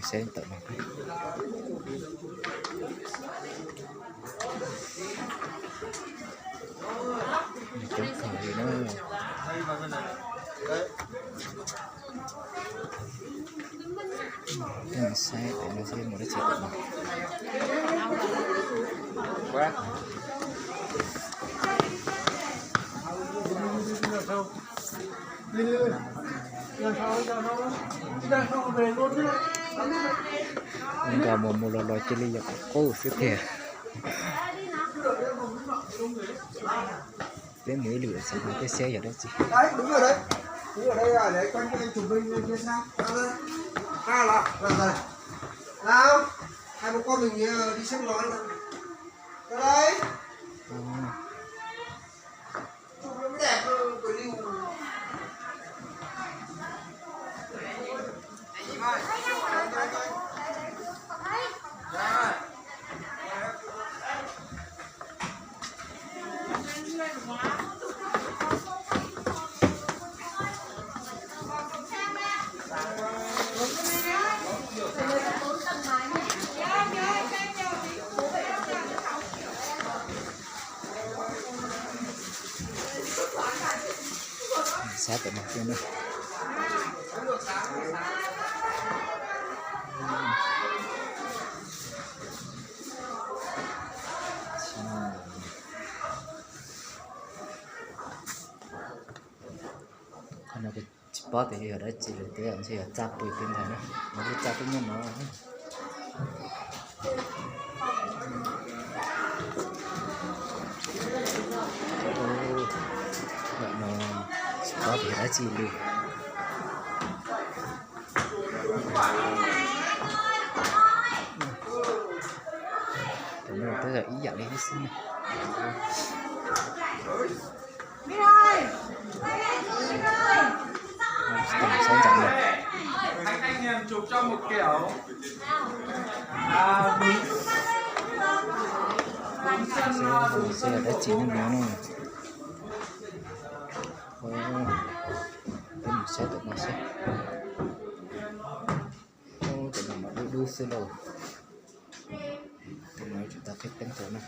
Saib ntawm no. Coob kawg li na. Saib tam no seb mus dab tsi tam no. Nkag mus mus los los cia li yog qub xwb tiag. Peb mus ib lwm xwb no peb saib yog dab tsi. Sab tam no xwb na. Qhov no tsis paub tias yog dab tsi li, twb ntshe yog txaj pw tej ntawd na, lub txaj twb nyob no. Ntawm no tsis paub tias yog dab tsi li. Tus no twb yog ib yam li xwb na. Saib ntawm no. Saib yog dab tsi no no. Peb mus saib ntawm no seb. Ub, ntawm no mas dub dub xwb lauj. Tus no tseem tau qhib teeb rau na.